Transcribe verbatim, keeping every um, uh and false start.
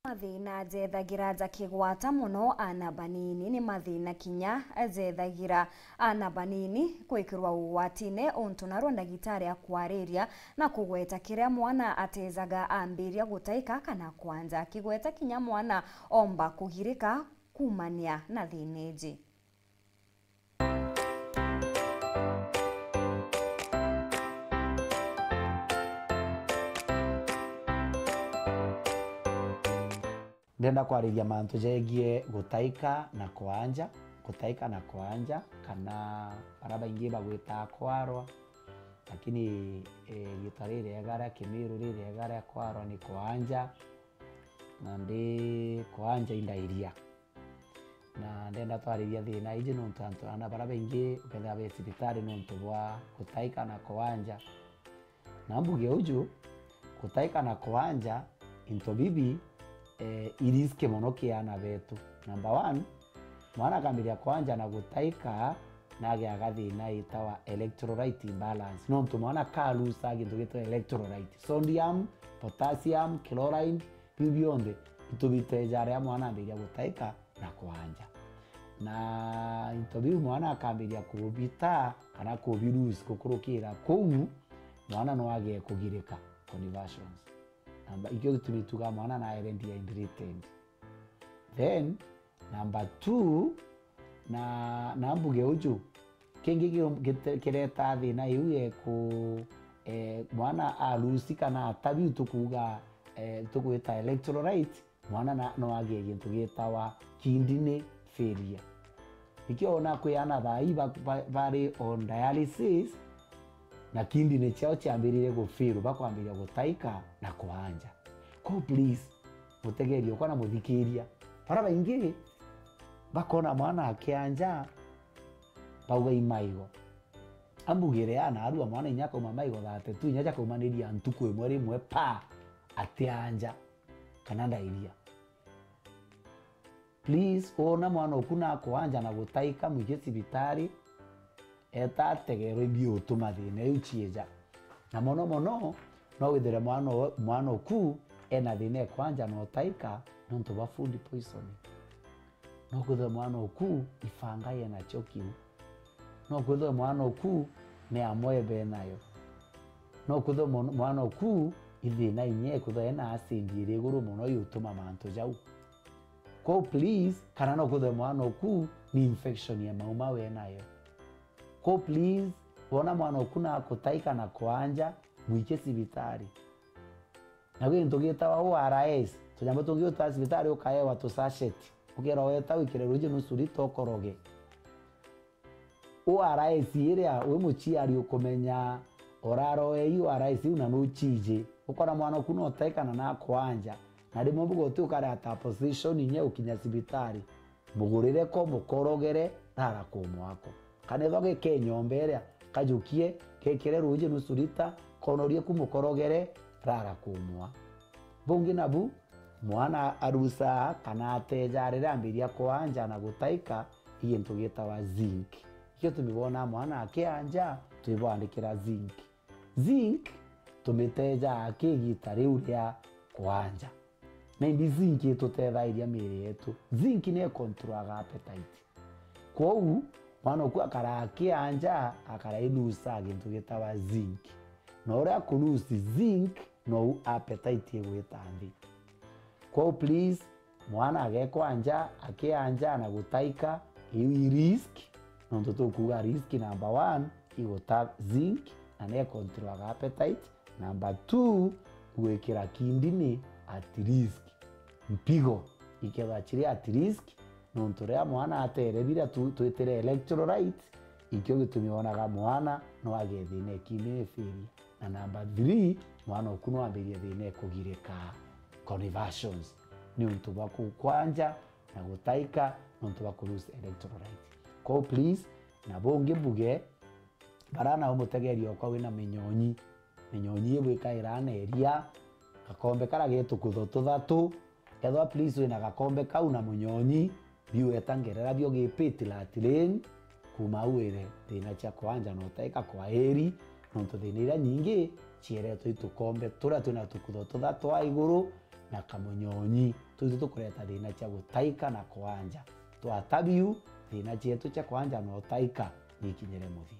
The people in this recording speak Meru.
Mathina jethagira jakigwata mono aana banini ni mathina kinya jethagira aana banini kwikirwa ugwatine, untu narua ndagitari akwariria na kugweta kiria mwana atejaga ambiria gutaika kana kwanja, akigweta kinya mwana omba kugirika kuumania na thina iji. Ndenda kwariria mantu jegie gutaika na kwanja, gutaika na kwanja, kana baria baingi bagwitaa kwarwa, lakini, eh, riitwa ririega ria Kimiru ririega ria kwarwa ni kwanja, na ndi kwanja indairia. Na ndenda twariria thina iji nontu antu, aana baria baingi ukethira be cibitari nontu bwa gutaika na kwanja. Na mbuge uju, gutaika na kwanja, into bibi, eh, i risk mono ki aana betu. Number one, mwana akambiria kwanja na gutaika, na agiaga thina itawa electrolyte imbalance. Nontu mwana ka lose gintu gitawa electrolyte. Sodium, potassium, chloride, biu bionthe itubiteja riria mwana ambiria gutaika na kwanja. Na into biu mwana akambiria kubita kana kubi lose gukurukira kuu, mwana no agie kugirika, convulsions. Namba, ikio gitumi tugaa mwana naere dehydrated. Then, number two, na, na mbuge uju, kingi ki-, gite-, kiretaa thina iu yeku, eh, mwana a lose kana atabi u tukuuga, eh, tugwita electrolyte, mwana na, no agie gintu gitawa kidney failure. Ikio ona kwi aana thaa ii ba-, ba-, bari on dialysis, na kidney ciao ciambiririe gufail, bakwambiria gutaika na kwanja. Ko please, mutegerie ukwa na muthikiria. Baria baingi bakona mwana akianja, bauga i maigo. Ambugire ya naarua mwana inya akauma maigo thirty-two, inya jakaumaniria ntuku imwe rimwe pa, atianja kana ndairia. Please, wona mwana oku nakwanja na gutaika, mwikie cibitari, eta ategerwe imbi utuma thina iu cieja. Na mono mono, no withire mwana o-, mwana oku ena thina e kwanja na utaika nontu bwa food poisoning. No kwithirwe mwana oku ibanga yenacio kiu. No kwithirwe mwana oku ni amwebe enayo. No kwithirwe mon-, mwana oku i thina inya ekwithirwa ena acid iri iguru mono yutuma mantu jau. Kwou please, kana no kwithirwe mwana oku ni infection ya mauma we nayo. Kwou please, wona mwana oku nakutaika na kwanja, mwikie cibitari. Na gwi gintu gitawa O R S, tunyambo tungi utaa cibitari ukaewa tu sachet, ukerwa weta wikire ruuji nusu lita ukoroge. O R S iria wi muciari ukumenya uraroe i O R S iu na nuciji. Ukona mwana oku no utaikana na akwanja. Na rimwe mbuga uti ukare at a position inya ukinya cibitari. Mugurire ko, mukorogere, rara kumwako. Kana ethwa gike nyomba iria, kajukie, gekire ruuji nusu lita, konorie ku mukorogere, rara kumwa. Bungi nabu, mwana arusaa kana ateja riria ambiria kwanja na gutaika, i gintu gitawa zinc. Ikio tumibona mwana akianja, twibwandikira zinc. Zinc tumiteja aki igita riu ria kwanja. Na imbi zinc itutethairia miiri yetu? Zinc ni icontrolaga appetite. Kwou, mwana oku akara akianja, akara ilusa gintu gitawa zinc. Na uria akulusi zinc, nou appetite igwita nthi. Kwou please, mwana agekwanja, akianja na gutaika, iu i risk, nontu tukuuga risk number one, iguta zinc, na necontrolaga appetite. Number two, gwikira kidney at risk. Mpigo ikethwa ciri at risk, nontu riria mwana atere biria tu-, twitire electrolyte, ikio gitumi wonaga mwana no agethina e kidney failure. Na number three, mwana oku no ambirie thina e kugirika, convulsions, niuntu bwa kukwanja na gutaika, niuntu bwa kulose electrolyte. Kwou please, na bungi mbuge, bara na umutegeria okwa wina minyonyi. Minyonyi ibu ikaira na iria, gakombe kara getukutho tuthatu. Ethwa please wina gakombe kau na munyonyi, biweta ngerera bio gipiti latrine, kuma au wire thina cia kwanja na utaika kwa eri, nontu thina iria nyingi cieretwe i tukombe turia twina tukutho tutha twa iguru na kamunyonyi. Tutu tukureta thina cia gutaika na kwanja. Twata biu, thina cietu cia kwanja na utaika nikinyire muthia.